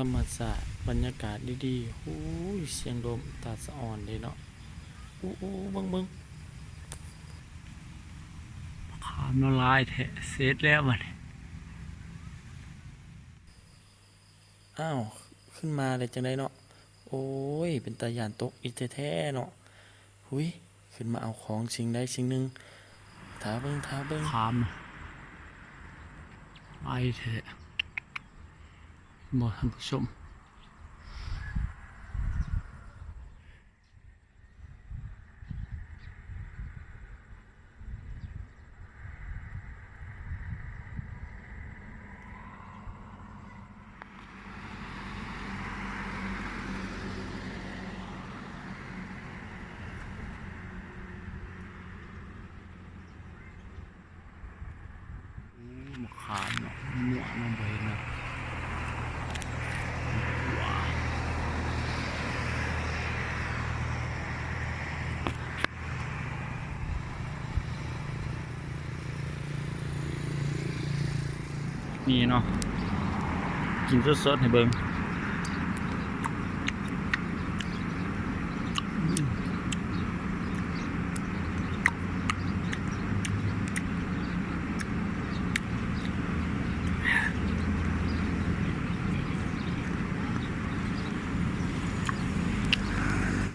ທຳມະຊາດ ບັນຍາກາດດີໆ. ໂອ້ຍ ສຽງລົມຕາສະອອນເດ້ເນາະ. ໂອ້ໆ ເບິ່ງໆ ຂາມລະລາຍແທ້. ເສັດແລ້ວບັດນີ້. ອ້າວ ຂຶ້ນມາໄດ້ຈັ່ງໃດເນາະ? ໂອ້ຍ ເປັນຕາຢ້ານຕົກອີກແທ້ໆເນາະ. ຫຸຍ ຂຶ້ນມາເອົາຂອງສິ່ງໃດສິ່ງໜຶ່ງ. ຖ້າເບິ່ງ ຖ້າເບິ່ງ. ຂາມ ໄອແທ້ ເຫັນບໍ່ທ່ານຜູ້ຊົມ? ໂອ້ ໝາກຂາມເນາະ ມົວເນາະ ບໍ່ເຫັນເນາະ. ນີ້ເນາະ ກິນສົດໆໃຫ້ເບິ່ງ.